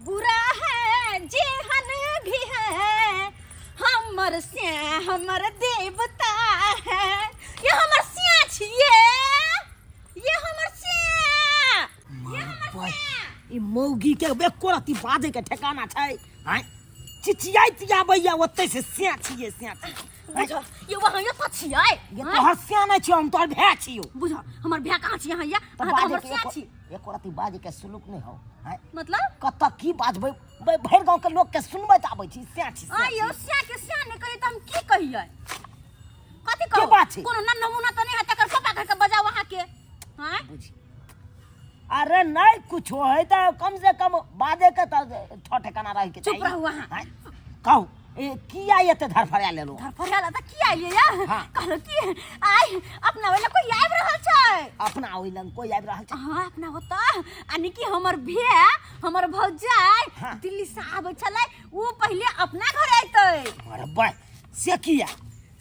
बुरा है जेहन भी है, हमर से हमर देवता है। ये हमर सिया छिए, ये हमर सिया, ये हमर सिया। ई मौगी के एको रत्ती बाजै के ठेकाना छै? आँय, चिचियाइत आबैया ओतै से, सिया छियै, सिया छियै। बुझ ये वहाँ ये तो छियै। ये तोहर सिया नहि छियौ, हम तोहर भाय छियौ। बुझ, हमर भाय कहाँ छी अहाँ? ये तऽ अहाँ तऽ बाजै हमर के सिया छी। एको रत्ती बाजै के सुलूक नहि हौ? आँय, मतलब कतऽ की बाजबै, भरि गाँव के लोक के सुनबैत आबै छी, सिया छी, सिया आ यौ छी। सिया के सिया नहि कही तऽ हम की कहियै? कथी के कहू? बात छै? कोनो नन नमूना तऽ नहि है तकर पापा घर के बजाउ अहाँके। आँय, बुझी, अरे नहीं कुछ है तऽ कम से कम बाजे के तऽ ठो ठेकाना रहे के चुप चाही। रहू अहाँ। आँय, कहू, ए किया एते धरफड़ा लेलो? धरफड़ा तऽ किया अइयै या? हाँ। कहलहुँ कि आइ अपना ओहि लए कोई आबि रहल छै। अपना ओहि लग कोई आबि रहल छै? हाँ, अपना ओतऽ, यानी कि हमर भैया, हमर भौजाई दिल्ली से आबै छलै, ओ पहिले अपना घर अयतै। अरे बा, से किया?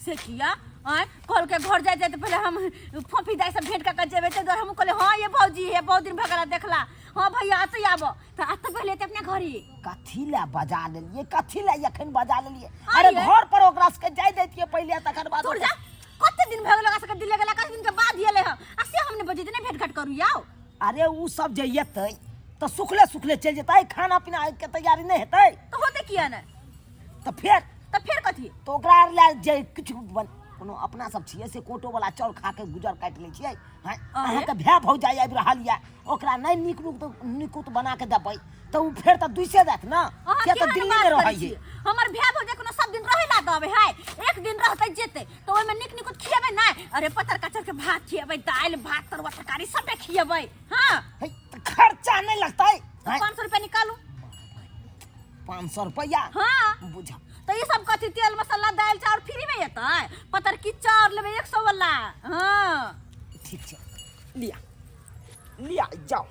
से किया? आँय, कहलकै घर जाय जाय तऽ पहिले हम फोफी दाइ से भेंट कऽ के जेबै, ताहि दुआरे हमहूँ कहलियै हाँ ये भौजी, हे बहुत दिन भऽ गेल देखला, हाँ भैया एतै आबऽ तऽ एतै, पहिले एतै अपना घरे। कथी लए बजा लेलियै? कथी लए एखन बजा लेलियै? आँय अरे ये। घर पर ओकरा सबके जाय दैतियै पहिले, तकर बाद। दूर जा, कते दिन भऽ गेल ओकरा सबके दिल्ली गेला, कते दिन के बाद एलै हँ, आ से हम नहि बजेतै, नहि भेंट घाट करू याउ। अरे उ सब जे एतै तऽ सुखले सुखले चलि जेतै, खाना पीना के तैयारी नहि हेतै। तऽ होतै किया नहि? तऽ फेर? तऽ फेर कथी? तऽ ओकरा आर लए जे किछु बन, कोनो अपना सब छियै से कोटो वाला चाउर खा के गुजर काटि लै छियै। हैं, अहाँके भाय भौजाइ आबि रहल यऽ, ओकरा नहि नीक नुक निकुत बना के देबै तऽ ओ फेर तऽ दुइसे जायत ने। अहाँ से तऽ केहन दिल्ली बात मे करै रहै छी? है। हमर भाय भौजाइ कोनो सब दिन रहै ला दबै है? एक दिन रहतै जेतै तऽ ओहिमे नीक निकुत खिएबै नहि? अरे पतर कचर के भात खिएबै, दालि भात तरुआ तरकारी सबटा खिएबै। हाँ। है, तऽ खर्चा नहि लगतै? हैं? 500 रुपया निकालू। 500 रुपया? हाँ। बुझा तऽ ई सब कथी, तेल मसाला दालि चाउर फ्री में एतै? पतर की चाउर लेबै 100 वाला। हाँ ठीक छै, लिया लिया, जाओ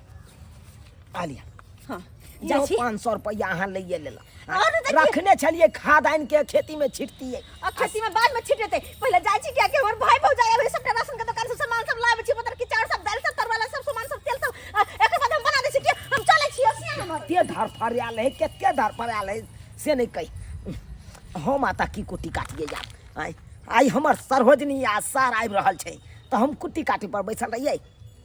आ लिया। हाँ, जाइ जाइ छी। 500 रुपया अहाँ लैए लेला। और देखिए। रखने छलियै, खाद आनि के खेती में छिटतियै। अब खेती में बाद में छिट जेतै, पहिले जाइ छी, कियाकि हमर भाई भौजाई आबै, सबटा राशन के दुकान से सामान सब लाबै छी, पतर की चाउर सब, दालि सब, तरवाला सब सामान सब, तेल सब, आ, एकर बाद हम बना दै छी कि हम चलै छी ओसिया हमर। कते धरफड़ायल है, कते धरफड़ायल है से नहि कहि। हम आता की कुट्टी काटिए जा। आइ आइ हमर सरोजनी आ सार आबि रहल छै तऽ हम कुट्टी काटे पर बैसल रहियै?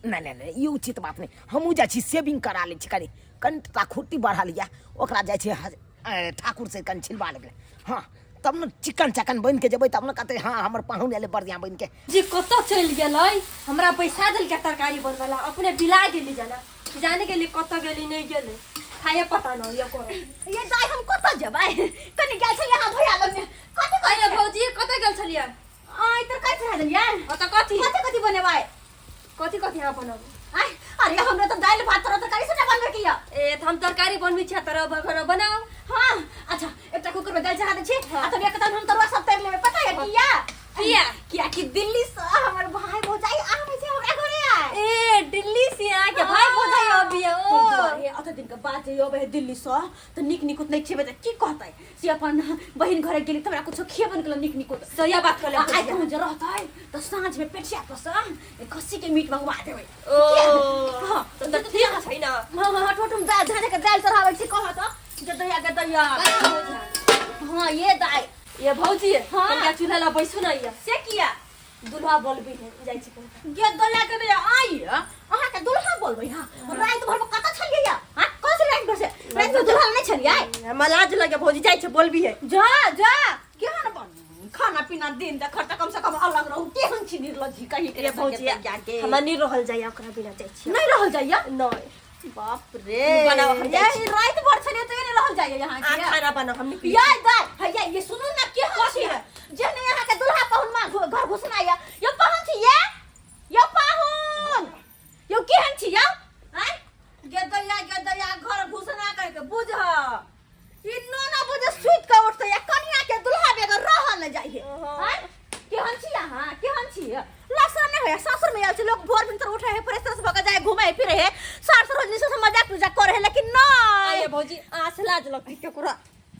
नहि नहि नहि, ई उचित बात नहि। हमहूँ जाइ छी, सेविंग करा लै छी कनि, कनिटा खुट्टी बढ़ल यऽ, ओकरा जाइ छी ठाकुर से कनि छिलबा लेबै। हँ, तब ने चिकन चकन बनि के जेबै, तब ने कहतै हँ हमर पाहुन एलै बढ़िआँ बनि के। जी कतऽ चलि गेलै? हमरा बैसा देलकै तरकारी बनबै ला, अपने बिला गेली, जाना जाने गेली कतऽ गेली, नहि गेलै, खाये पता न ये करो। ये दाइ, हम कतऽ जेबै? कनि गेल छलियै अहाँ भैया लग में। कथी अरे कहै? भौजी, कतऽ गेल छलियै? आइ तरकारी चढ़ा देलियै। ओतऽ कथी? कथी कथी बनेबै? कथी कथी अहाँ बनाबू? आइ अरे हमरा तऽ दालि भात तरह तरकारी सबटा बनबै के यऽ। ए तऽ हम तरकारी बनबै छियै, तरह बगैरह बनाउ। हाँ अच्छा, एकटा कुकर में दालि चढ़ा दै छी आ तब एक हम तरुआ सब तैर लेबै। पता है किया? किया? किया कि दिल्ली से हमर भाई भौजाई आबै छै हमरा घरे आइ। ए दिल्ली से अहाँके भाई भौजाई अबियै? ओ ताहि दुआरे अते दिन के बाद जे अबै है दिल्ली से तऽ नीक निकुत नहि खेबै तऽ की कहतै? से अपन बहिन घरे गेली तऽ हमरा कुछो खेबो नहि केलक नीक निकुत। सही बात कहले। आ आइ कहूँ जे रहतै तऽ साँझ में पेठिया पर से खस्सी के मीट मंगवा देबै। ओ हाँ। तऽ ठीक छै ने। हाँ हाँ, ठोठुम दालि धाने के दालि चढ़ाबै छी, कहऽ तऽ जे दैया के दैया। हाँ ये दाइ। ये भौजी। हाँ। कनिका चूल्हा लग बैसू ने ये। से किया? दुल्हा बोलबी है, जाइ छी कनिका। गे दैया के दैया, आई अहाँ के दुल्हा बोलबै? हाँ, राति भर में कतऽ छलियै या? हाँ, कौन से राति भर से राति में दुल्हा नहीं छलियै? हमरा लाज लगे भौजी, जाइ छै, बोलबी है। जा जा, केहन बन खाना पीना दिन देखर तऽ कम से कम अलग रहू। केहन छी निर्लज्जी कहीं के। ये भौजी, के हमरा नहीं रहल जाइए ओकरा बिना, जाइ छी। नहीं रहल जाइए? नहीं। बाप रे। बनाओ, हम जाइ छी। यही राति भर छलियै तऽ नहीं रहल जाइए यहाँ आ के? खाना बनाओ, हम निकली। या दाइ, हैया ये सुनू ना, केहन छी जेहने अहाँ के दुल्हा पाहुन माँ घर घुसना या यो पाहुन छी, ये यो पाहुन, यो केहन छी यौ? आँय गे दैया गे दैया, घर घुसना कह के बुझ, ई नोना बुझ सुति के उठतै या कनिया के दुल्हा बेगर रहल न जाइ है। आँय केहन छी अहाँ, केहन छी? लसरा नहि होया, सासुर में आयल छै लोग, भोर भिनसर उठे है, फ्रेश फ्रेश भऽ के जाय, घूमे है फिरे है, सार सरोजनी से मजाक मजाक करे है, लेकिन आये नहीं भौजी, आस लाज लगतै केकरो,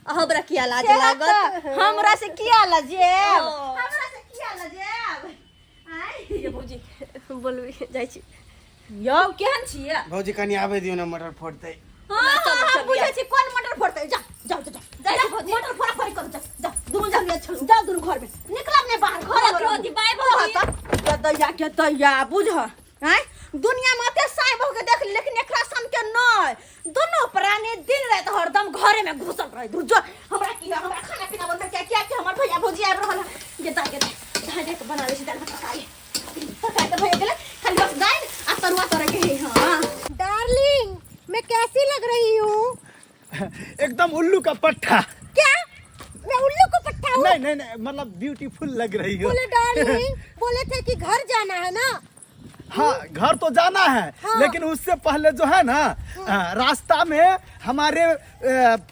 हमरा किया लाज से लागत? तऽ हमरा से किया लजेब? ओ। हमरा से किया लजेब? आँय ये भौजी, बोलबी, जाइ छी। यौ केहन छियै? भौजी, कनि आबै दियौ ने, मटर फोड़तै। हाँ, चलू, हाँ, चलू, बुझै छी कोन दैया के दैया बुझ आँय दुनिया में अते साय बहु के देख ली, लेकिन एकरा सन के नहीं दोनों प्राणी दिन रात हरदम घरे में घुसल रहे दूर जो हमरा की है, हमरा खाना पीना बनबे के किया कि हमर भैया भौजी आबि रहल है जे दाइ के दाइ दे के बना ले छी दालि भात तरकारी तरकारी तऽ भैया गेलै खाली बस दालि आ तरुआ तरे के है हाँ डार्लिंग मैं कैसी लग रही हूँ एकदम उल्लू का पट्टा क्या मैं उल्लू को पट्टा हूँ नहीं नहीं नहीं मतलब ब्यूटीफुल लग रही हो बोले डार्लिंग बोले थे कि घर जाना है ना हाँ घर तो जाना है हाँ। लेकिन उससे पहले जो है ना रास्ता में हमारे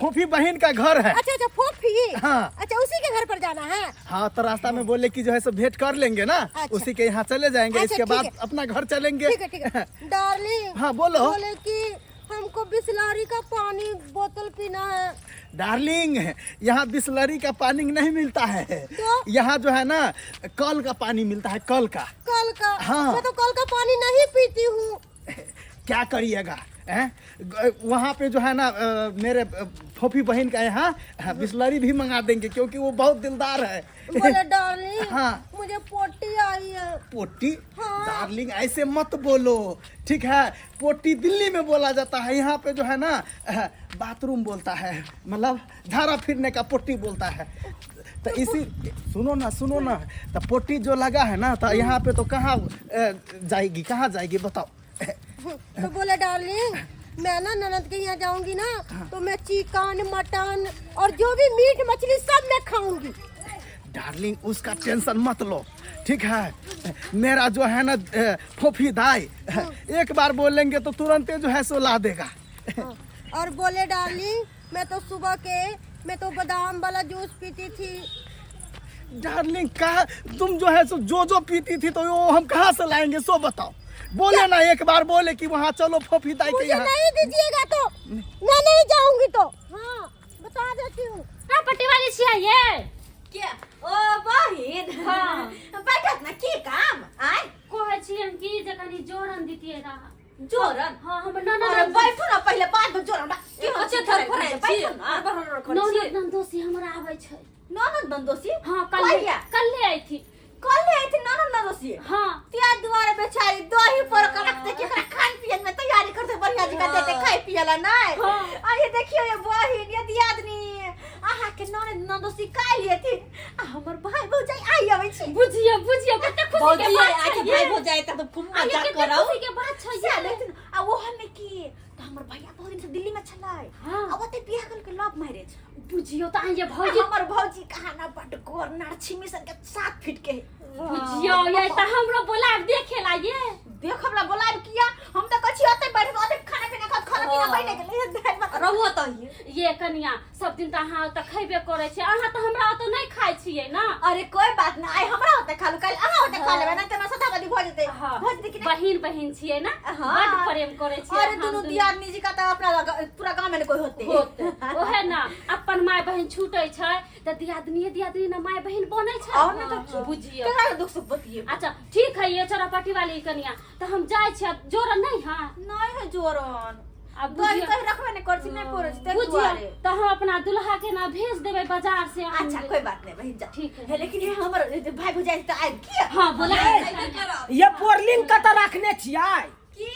फूफी बहन का घर है अच्छा अच्छा फोफी हाँ। अच्छा उसी के घर पर जाना है हाँ तो रास्ता में बोले कि जो है सो भेंट कर लेंगे ना अच्छा। उसी के यहाँ चले जाएंगे अच्छा, इसके ठीक बाद है। अपना घर चलेंगे ठीक है ठीक है डार्लिंग हाँ, बोलो। बोले कि हमको बिस्लरी का पानी बोतल पीना है डार्लिंग यहाँ बिस्लरी का पानी नहीं मिलता है तो? यहाँ जो है ना कल का पानी मिलता है कल का कल का हाँ। मैं तो कल का पानी नहीं पीती हूँ क्या करिएगा हैं? वहाँ पे जो है ना मेरे फोफी बहन का यहाँ बिस्लरी भी मंगा देंगे क्योंकि वो बहुत दिलदार है बोले डार्लिंग हाँ। मुझे पोटी आई है पोटी हाँ। डार्लिंग ऐसे मत बोलो ठीक है पोटी दिल्ली में बोला जाता है यहाँ पे जो है ना बाथरूम बोलता है मतलब झाड़ा फिरने का पोटी बोलता है तो इसी सुनो ना सुनो ना तो पोटी जो लगा है ना तो यहाँ पे तो कहाँ जाएगी कहाँ जाएगी बताओ तो बोले डार्लिंग मैं ना ननद के यहाँ जाऊंगी ना तो मैं चिकन मटन और जो भी मीट मछली सब मैं खाऊंगी डार्लिंग उसका टेंशन मत लो ठीक है मेरा जो है ना फोफी दाई एक बार बोलेंगे तो तुरंत जो है सो ला देगा हाँ। और बोले डार्लिंग मैं तो सुबह के मैं तो बादाम वाला जूस पीती थी डार्लिंग कहा तुम जो है सो जो जो पीती थी तो वो हम कहाँ से लाएंगे सो बताओ बोले ना एक बार बोले कि वहाँ चलो फोफी दाई के मुझे यहाँ नहीं दीजिएगा तो मैं नहीं जाऊंगी तो हाँ बता देती हूँ हाँ पटिवाली छियै ये के ओ बहिन हाँ। बैठत ना की काम आय कहै छियनि कि जे कनी जोरन दितियै रहा जोरन हाँ हमर ननद अरे बैठू ना पहिले बाद में जोरन की अच्छे थर फरायल छी बैठू ना ननद ननदोसी हमरा आबै छै ननद नंदोसी हाँ कल कहिया? कल्हे अयथिन कल आइ ननद नंदोसी हाँ त्या दुआरे बेचारी दही पर के रखते कि एकरा खान पियन में तैयारी करते बढ़िया जगह देते खाए पिए ला नहीं हाँ। आ ये देखियो ये बहिन ये दियादनी अहाँ के ननद नंदोसी काल्हि एथिन आ हमर भाई भौजाई आइ अबै छी बुझियो बुझियो कते खुशी के बात छै भाई ये। भौजाई त खूब आ, ये मजाक कते करौ खुशी के बात छै से ये। लेकिन आ वो हमें की त हमर भैया बहुत दिन से दिल्ली में छलै हाँ। आ ओते बियाह कर के लव मैरिज बुझियो त अहाँ ये भौजी भौजी हमर भौजी कहाँ ना बड गोर नारछिमी सन के 7 फीट के है बुझियो ये त हमरो बोलाब देखे ला ये देखब ला बोलाब किया हम त कहै छी ओते बैठ के ओते खाना पीना खात खाना पीना बने गेलै दालि भात रहुआ तो ये ये कनिया सब दिन त अहाँ ओतऽ खैबे करै छी अहाँ त हमरा ओतऽ नहि खाइ छियै ना अरे कोई बात ना आइ हमरा ओते खा लू काल्हि अहाँ ओते खा लेबै ना त हमरा सदाबदी भऽ जेतै हाँ, भऽ जेतै कि नहि बहिन बहिन छियै ना हाँ। बड प्रेम करै छियै अरे हम दुनू दियादनी जी का त अपना पूरा गांव में ने कोई होते होत ओहे ना अपन माय बहिन छूटै छै तऽ दियादनी दियादनी ना माय बहिन बनै छै और ना तऽ की? बुझियो केकरा से दुख सुख बतिये अच्छा ठीक है ये चोरापट्टी वाली कनिया तऽ हम जाइ छियै जोरन नहीं हाँ नहीं है जोरन अब दही बुझियो तही रखबे नहीं करছি नहीं पड़ै छै ताहि बुझियो दुआरे तऽ हम अपना दुल्हा के ना भेज देबै बाजार से अच्छा कोई बात नहीं बहिन जा ठीक है। है लेकिन ये हमर भाई भौजाई तऽ आबि किया हाँ बोला ये बोरलिंग कतऽ रखने छियै की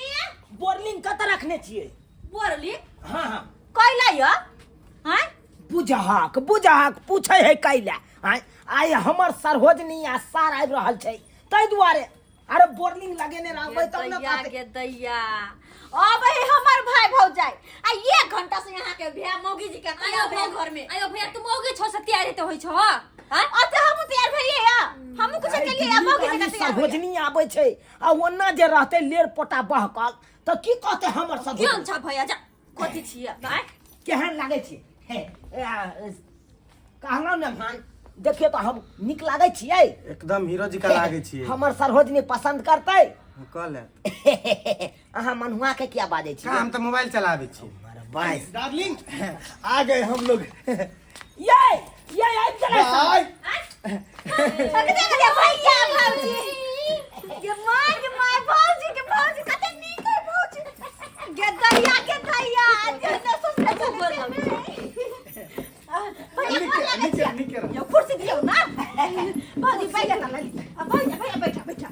बोरलिंग कतऽ रखने छियै बोरली हाँ हाँ कैला य हैं बुझहक बुझहक पूछै है कैला आँय आइ हमर सरहोजनी आ सार आबि रहल छै ताहि दुआरे अरे बोरलिंग लगेने रहबै तब ने दैया कहतै गे दैया अब है हमर भाई भौजाई आ एक घंटा से यहाँ के भैया मौगी जी के तैयार भेल घर में अयो भैया तुम होगे छो से तैयारी तो होई छो हां अते हम तैयार भेलिए या हम कुछ के लिए मौगी जी के तैयार भेलिए। सरहोजनी आबै छै आ ओना जे रहतै लेर पोटा बहकल तऽ की कहतै हमर केहन सरहोजनी छ भैया जा कथी छियै भाई केहन लागै छै हे कहलहुँ ने भान देखियौ तऽ हम नीक लागै छियै एकदम हीरो जी का लागै छियै हमर सरहोजनी पसन्द करतै कह लेत अहाँ मनुआ के किया बाजै का छियै हम तऽ मोबाइल चलाबै छी बस डार्लिंग आ गए हम लोग ये ये आबि गेलै सब। बाय कते कते भैया भौजी गे माय गे माय भौजी के भौजी कते नीक है भौजी गे दैया के दैया जे ने सुनते चले भैया नीके गोर लागै नीके छियै। नीके रह यौ कुर्सी दियौ ना भौजी बैठ जा भैया भैया बैठा बैठा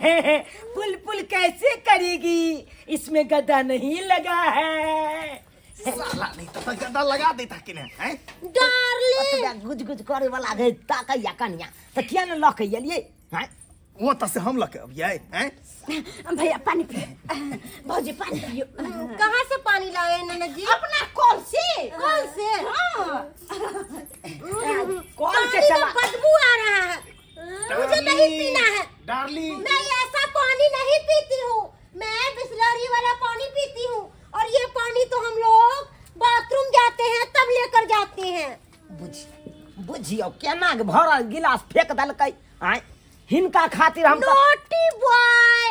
पुल पुल कैसे करेगी, इसमें गद्दा नहीं लगा है। साला नहीं तो गद्दा लगा देता कि नहीं हैं? डार्लिंग गुज गुज करे वाला गए ताकैया कनिया त किया न लके एलियै हैं? वो तो से हम लके अबियै हैं? भैया पानी पियो, भौजी पानी पियो। कहाँ से पानी लाए ननद जी? अपना कल से। कल से? हाँ। कल के पानी चला में बदबू आ रहा है, मुझे नहीं पीना है। डार्लिंग मैं ऐसा पानी नहीं पीती हूँ, मैं बिस्लरी वाला पानी पीती हूँ। और ये पानी तो हम लोग बाथरूम जाते हैं तब लेकर जाते हैं। बुझ बुझियो केना के भरल गिलास फेंक देलकै आय, हिनका खातिर हम नोटी बॉय,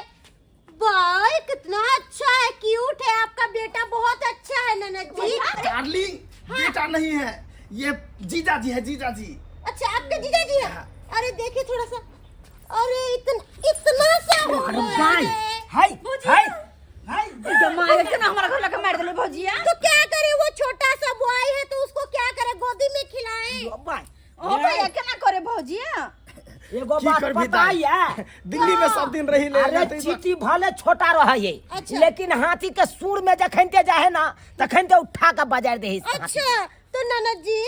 बॉय कितना अच्छा है, क्यूट है आपका बेटा, बहुत अच्छा है ननद जी। डार्लिंग बेटा नहीं है, ये जीजा जी है, जीजा जी। अच्छा आपके जीजा जी है? अरे देखिए थोड़ा सा, अरे इतना इतना सा हो गया हाय है। हाय हाय हाय मार के ना हमारा घर लगा मार देले भौजिया। तो क्या करे, वो छोटा सा बॉय है तो उसको क्या करे, गोदी में खिलाएं। बाय ओ भैया केना करे भौजिया? एगो की बात करबी पता दाई? है, दिल्ली में सब दिन रही ले अरे जाते ही चीटी भले छोटा रहे अच्छा। लेकिन हाथी के सूर में जखन ते जाहे ना तखन ते उठा के बजार दे। अच्छा तो ननद जी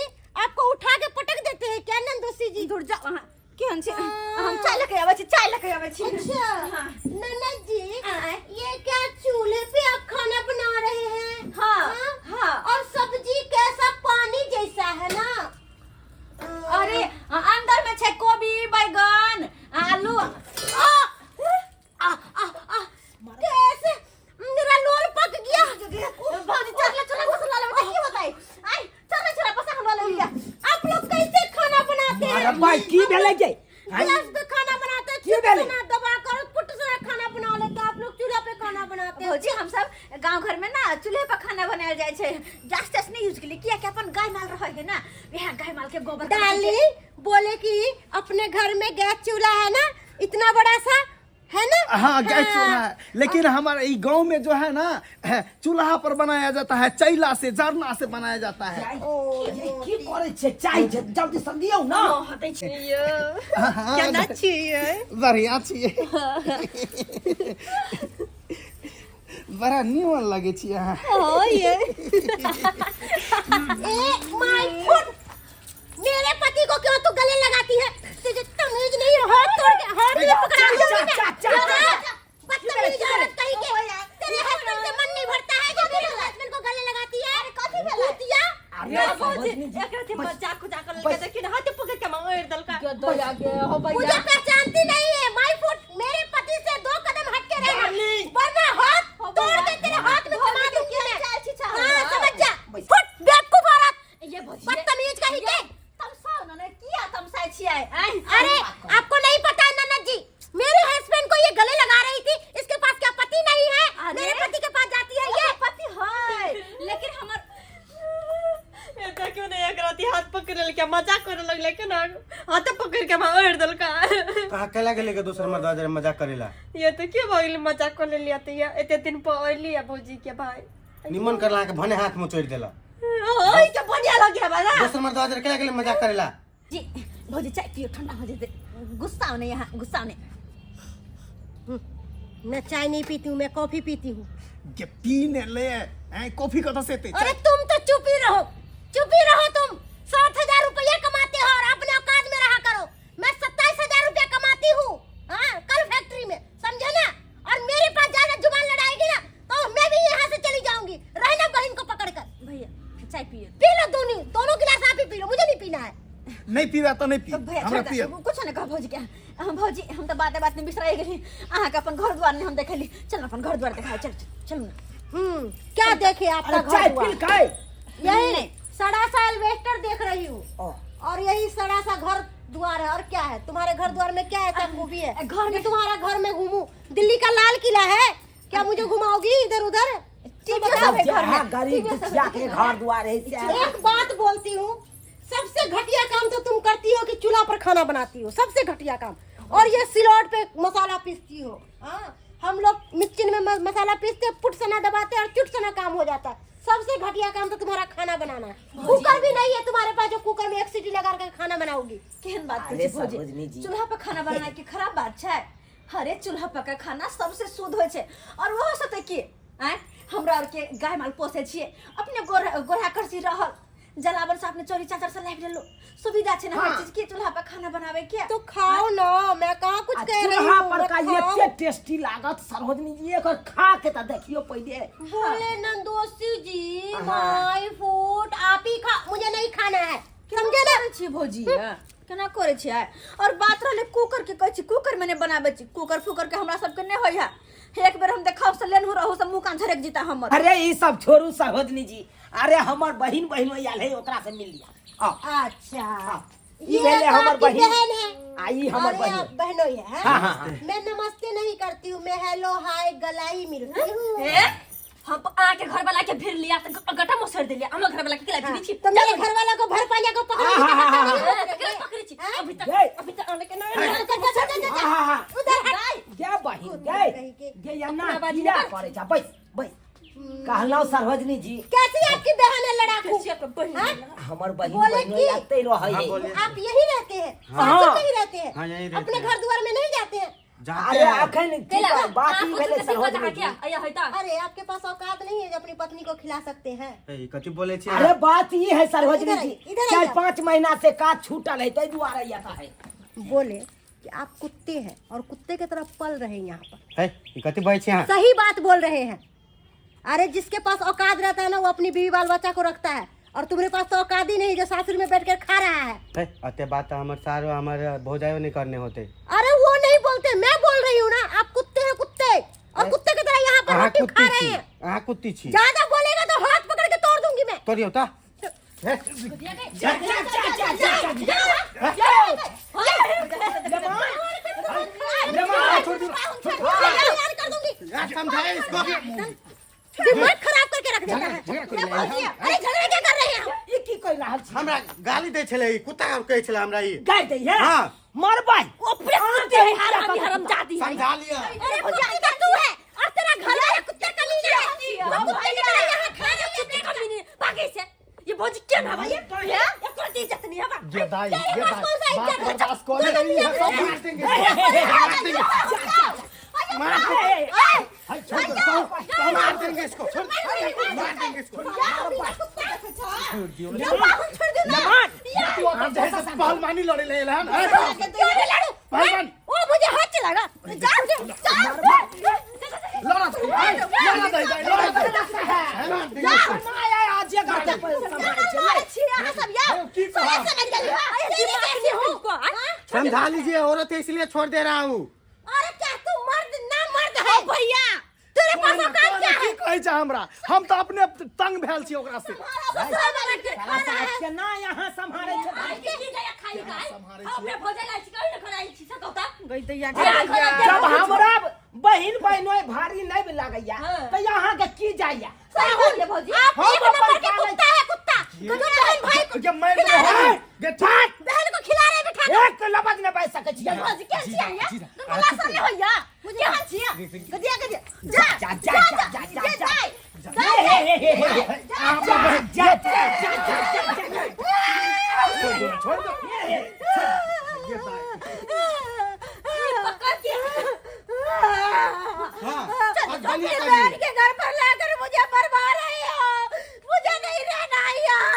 आपको उठा के पटक देते हैं क्या नंदोसी जी? दूर जा वहाँ केहन छै? हम चाय लके आबै छी, चाय लके आबै छी। अच्छा ननद जी ये क्या चूल्हे पे आप खाना बना रहे हैं? हाँ, हाँ। और सब्जी कैसा पानी जैसा है ना? अरे अंदर में छै कोबी बैगन आलू। आ, आ, आ, आ, कैसे मेरा लोल पक गया। भौजी चल चल मसाला लेबै त की होतै? आइ चल चल मसाला लेबै। आप लोग कैसे खाना बनाते हैं? अरे भाई की भेलै गे? गैस पे खाना बनाते हैं, की भेलै? चुटकुना दबा कर पुट से खाना बना लेते हैं। आप लोग चूल्हा पे खाना बनाते हैं। भौजी हम सब गांव घर में ना चूल्हे पर खाना बनायल जाइ छै, गैस तैस नहीं यूज केली, किया कि अपन गाय माल रहै है ना, वएह गाय माल के गोबर के डाली बोले कि अपने घर में गैस चूल्हा है ना, इतना बड़ा सा है ना? हाँ गैस चूल्हा है, लेकिन हमारे ई गांव में जो है ना चूल्हा पर बनाया जाता है, चैला से जरना से बनाया जाता है। ये की करै छै? चाय छै, जल्दी से दियौ ना। हाँ, केना छियै? बढ़िया छियै, बड़ा निमन लगे छियै अहाँ। हाँ ये ए my foot, मेरे पति को क्यों तू गले लगाती है? तुझे तमीज नहीं है, हाथ तोड़ के हाथ में पकड़ा चा, दूंगी मैं। चा, चा, चा, हाँ, बदतमीज औरत कहीं के, तेरे हस्बैंड से मन नहीं भरता है जो मेरे हस्बैंड को गले लगाती है। कथी भूतिया। अरे भौजी, एकरा के मजाक उजाक लगे देखिन हाथ पकड़ के मार देलका। दया के हो भैया, मुझे पहचानती नहीं है my foot, मेरे पति से दो कदम हट के रहना वरना हाथ तोड़ के तेरे हाथ में थमा दूंगी मैं। हाँ समझ जा, फुट बेवकूफ औरत, ये भौजी बदतमीज कहीं के। तमसाउ न ने किया तमसाइ छियै? आइ अरे आपको नहीं पता है ननद जी, मेरे हस्बैंड को ये गले लगा रही थी, इसके पास क्या पति नहीं है? अरे? मेरे पति के पास जाती है ये। पति है लेकिन हमर देखियो ने एकरा हाथ पकड़ लेलकै, मजाक करे लगलै केना हाथ पकड़ के मार देलका। कहाँ केला गेलै के दोसर मर्द जरे मजाक करेला? ये तो के भऽ गेलै मजाक कर लेलियै तऽ ये एते दिन पर अयली है भौजी के भाई निमन करला के भने हाथ में चोरि देला। ओइ के बढ़िया लगे बा। दोसर मर्द जरे केला गेलै मजाक करेला? जी भौजी चाय पियो, ठंडा हो जेतै। गुस्सा नहीं यहाँ, गुस्सा नहीं। मैं चाय नहीं पीती हूँ, मैं कॉफी पीती हूँ। के पीने ले हैं कॉफी कतऽ से एतै? अरे तुम तो चुप ही रहो, चुप ही रहो। तुम 7,000 रुपया कमाते हो और अपने औकात में रहा करो। मैं 27,000 रुपया कमाती हूँ, हाँ कल फैक्ट्री में, समझे ना? और मेरे पास ज्यादा जुबान लड़ाएगी ना तो मैं भी यहाँ से चली जाऊंगी, रहना बहन को पकड़ कर। भैया चाय पियो, पी लो दोनों, दोनों गिलास आप ही पी लो, मुझे नहीं पीना है। नहीं पीबा तो नहीं पी, भैया हमरा छोड़ पिय। दे, कुछ नहीं कह भौजी के। हम भौजी हम तो बाते बात में बिसराई गेली, अहाँ के अपन घर द्वार नहीं हम देखली, चल अपन घर द्वार देखाय, चल चल ना। क्या देखे आपका अरे घर चाय द्वार? पी खाए यही सड़ा सा एल्वेस्टर देख रही हूँ और यही सड़ा सा घर द्वार है, और क्या है तुम्हारे घर द्वार में? क्या ऐसा खूबी है घर में- तुम्हारा घर में घूमूं? दिल्ली का लाल किला है क्या, मुझे घुमाओगी इधर उधर? टीवी सब है घर में, गरीब टीवी सब दुखिया है। के घर द्वार है से। एक बात बोलती हूँ, सबसे घटिया काम तो तुम करती हो कि चूल्हा पर खाना बनाती हो, सबसे घटिया काम। और ये सिलौट पे मसाला पीसती हो। हाँ हम लोग मिक्सिंग में मसाला पीसते, पुट सना दबाते और चुट सना काम हो जाता है। सबसे घटिया काम तो तुम्हारा खाना बनाना है। कुकर भी नहीं है तुम्हारे पास जो कुकर में एक सीटी लगा कर खाना बनाओगी। केहन बात अरे करै छी भौजी? सरोजनी जी। चूल्हा पर खाना बनाना के खराब बात छै? अरे चूल्हा पर के खाना सबसे शुद्ध होइ छै और ओहो से तऽ की आँय हमरा आरके गाय माल पोसै छियै अपने गोर गोरहा करसी रहल जलावन से अपने चोरी चाचर से लाबि लेलहुँ सुविधा छै ने हर चीज के चूल्हा पर खाना बनावे के तो खाओ ना, मैं कहाँ कुछ आ कह रही चूल्हा हूँ, पर मैं का खाओ। एते टेस्टी लागत सरोजनी जी एकर खा के तऽ देखियो पहिले बोले नंदोसी जी हाँ। My food आप ही खा, मुझे नहीं खाना है, समझे ना? करै छी भौजी केना करै छियै और बात रहलै कुकर के कहै छी कुकर मे नहि बनाबै छी कुकर फुकर के हमरा सबके नहि होइ है एक बेर हम देखाउ से लेनहु रहू से मुँह कान झरक जीता हमर अरे ई सब छोड़ू सरोजनी जी अरे हमर बहिन बहिन आयल है ओकरा से मिल लिया आओ अच्छा हाँ, ई ये भेलै तो हमर आपकी बहिन। बहन है। आ ई हमर अरे बहिन। आप बहनों ही है। हाँ, हाँ, हाँ। मैं नमस्ते नहीं करती हूँ, मैं हेलो हाय गला ही मिलती हूँ। हे हम अहाँ के घर वाला के भीड़ लिया त गटा मोसर देलिया हमर घर वाला के केला भीड़ छी तो मेरे घर वाला को भर पालिया को पकड़ हाँ, हाँ, हाँ, हाँ। केला पकड़ै छी अभी तक गए। अभी तक आने के जा, जा, जा, जा, जा, जा। हाँ, हाँ, हाँ। उधर हट। गे बहिन कहीं गे के। गे एना अपना बाजी किया ना। करै छा बैस बैस कहलहुँ सरोजनी जी कैसी आपकी बहन है लड़ाकू? हाँ? हमर बहिन बोले बहिनो की? आते रहै हाँ, है बोलिए। आप यही रहते हैं, हाँ। सासुर में ही रहते हैं? हाँ, यहीं रहते अपने हैं। घर द्वार में नहीं जाते हैं? जाते अरे हैं। अखन की केला बात ई भेलै सरोजनी जी अया होता अरे आपके पास औकात नहीं है जो अपनी पत्नी को खिला सकते हैं। ए, कथी बोले छी अरे बात ई है सरोजनी इधर जी आइए, इधर चार आइए। पाँच महीना से काज छूटल है ताहि दुआरे आता है बोले कि आप कुत्ते हैं और कुत्ते की तरह पल रहे हैं यहाँ पर। है ई कथी बजै छी अहाँ? सही बात बोल रहे हैं। अरे जिसके पास औकात रहता है ना वो अपनी बीवी बाल बच्चा को रखता है, और तुम्हारे पास तो औकात ही नहीं जो सासुर में बैठ कर खा रहा है। है अते बात तो हमर सारो हमर भौजाइयो नहीं करने होते। अरे वो नहीं बोलते, मैं बोल रही हूँ ना, आप कुत्ते हैं कुत्ते, और कुत्ते की तरह यहाँ पर अहाँ रोटी कुत्ती खा रहे छी, हैं। अहाँ कुत्ती छी। ज्यादा बोलेगा तो हाथ पकड़ के तोड़ दूंगी मैं। तोड़ियौ त। हे, जा जा जा जा जा जा यार कर दूंगी, यार समझाए इसको। दिमाग खराब करके रख देता है। झगड़ा कर लिया। अरे झगड़ा क्या कर रहे हैं हम? ई की कहि रहल छी? हमरा गाली दै छलै ई, कुत्ता कहै छलै हमरा ई। गारि दै है? हाँ। मरबै ओपरे कुत्ते है हरामी हरामजादी है। समझा लिया। अरे कुत्ता तो तू है और तेरा घर वाला कुत्ता कमीना है। वो कुत्ते की तरह यहाँ खा रहा है। कुत्ते कमीने भागे से ये भौजी के ना भाई ये एको इज्जत नहीं है बा। गे दाई तेरे गे पास दाई कौन सा बात इज्जत है? बर्दाश्त कऽ ले रही है सब मार देंगे मार देंगे मार देंगे हाय, छोड़ दो मार देंगे इसको मार देंगे इसको तू अखन जे है से पहलवानी लड़े ले एलहन हैं? क्यों नहीं लड़ूं? पहलवान वो मुझे हाथ चलाएगा। जाओ जाओ। लड़ा दे लड़ा दे लड़ा दे मार देंगे इसको। की कहा? समझा लीजिए, औरत है इसलिए छोड़ दे रहा हूँ। अरे क्या तू मर्द ना मर्द है भैया? तेरे पास औकात क्या की है? कहै छै हमरा हम तऽ अपने तंग भेल छी ओकरा से। केना यहाँ सम्हारै छै? जब हमरा बहिन बहिनोइ भारी नहीं लागैया तऽ यहाँ के की जाइया? सही बोलिए भौजी। आप हम एक नंबर अपन के पालै कुत्ता है कुत्ता। जो बहन भाई को गे मारि दे गे छाट बहन को खिला रहे बिठा के। एक लबज नहि बाजि सकै छियै। भौजी के छियै ये गला से नहीं होइया केहन छियै गदिया गदिया जा जा जा जा जा जा जा जा जा हे हे हे हे हे जा जा जा जा जा जा छोड़ दो गे दाई पकड़ के हाँ, आज गाली अपनी आता बहन है। के घर पर लाकर मुझे मरवा रहे हो, मुझे नहीं रहना यहाँ।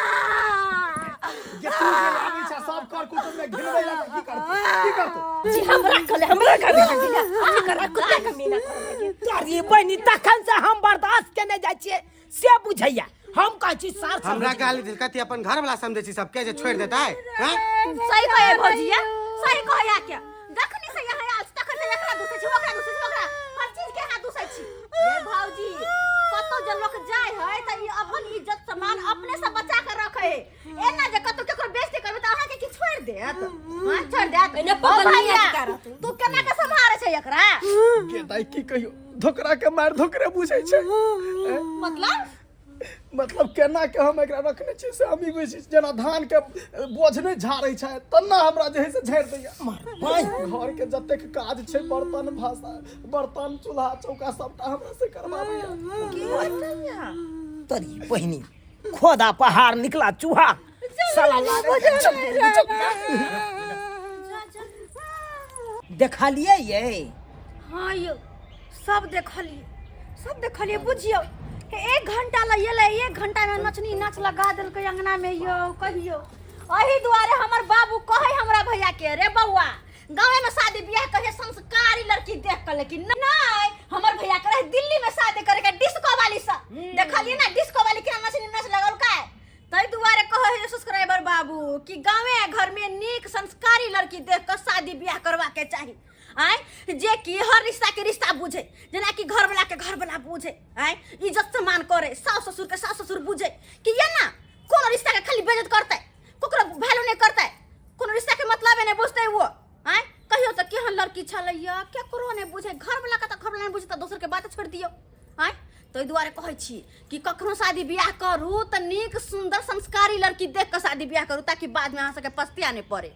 गे तू जे आबै छै सब कर कुटुम में घिनबै ला की करतौ की करतौ? जी हमरा कले हमरा कले करा कुत्ता कमीना तोरी बहिनी तखन से हम बर्दाश्त केने जाइ छियै से बुझैया हम कहै छी सार हमरा गाली दिल कथी अपन घर वाला समझै छी सबके जे छोड़ देता है हैं? सही कहे भौजी ये सही कहे के जखनी से यहाँ आयल छी तखन से एकरा दूसै छी ओकरा दूसै छी ओकरा हर चीज के हाथ दूसै छी। ये भौजी कतौ जे लोक जाय है त ई अपन इज्जत सम्मान अपने से बचा के रखे है। एना जे कतौ केकरो बेइज्जती करबै त अहाँ के की छोड़ि देत? हां छोड़ि देत। एने ओ पगल भैया, नहीं अधिकार रहतौ। तू केना के सम्हारे छै एकरा? गे दाई की कहियो धोकरा के मार धोकरे बुझै छै। मतलब मतलब केना के हम एकरा रखने छी से हम ई बुझै छी। जेना धान के बोझ नहि झाड़ै छै तेना हमरा जे है से झाड़ि दैया। घर के जतेक काज छै बर्तन भाषा बर्तन चूल्हा चौका सबटा हमरा से करबाबैया। तोरी बहिनी खोदा पहाड़ निकला चूहा साला लागै छै। देखलियै ये हाँ यौ, सब देखलिए, सब देखलिए। बुझियौ, एक घंटा ला एलै, एक घंटा में नचनी नाच लगा देलकै अंगना में। यौ कहियौ, एही दुआरे हमर बाबू कहै हमरा भैया के, रे बौआ, गाँवे में शादी बियाह कहे, संस्कारी लड़की देख कर। लेकिन नहीं, हमर भैया के रहे दिल्ली में शादी करे के डिस्को वाली सा। देखलिए ना डिस्को वाली केना नचनी नाच लगल का। ताहि दुआरे कहै है सब्सक्राइबर बाबू कि गाँवे घर में नीक संस्कारी लड़की देख कर शादी बियाह करवा के चाही। आय, जे कि हर रिश्ता के रिश्ता बुझे, जेना कि घर वाला के घर वाला बुझे, आय, इज्जत सम्मान करे, सास ससुर के सास ससुर बुझे। कि ये ना कोनो रिश्ता के खाली बेइज्जत करते, ककरो वैल्यू नहीं करते, कोनो रिश्ता के मतलब नहीं बुझते वो। आय कहियो तऽ केहन लड़की छलैया, केकरो नहि बुझे, घर वाला के तऽ घर वाला नहि बुझे तऽ दोसर के बात छोड़ि दियौ। आय, ताहि दुआरे कहै छी कि कखनो शादी बियाह करू तऽ नीक सुंदर संस्कारी लड़की देख कऽ शादी बियाह करू, ताकि बाद में अहाँ सबके पछतिया नहि पड़े।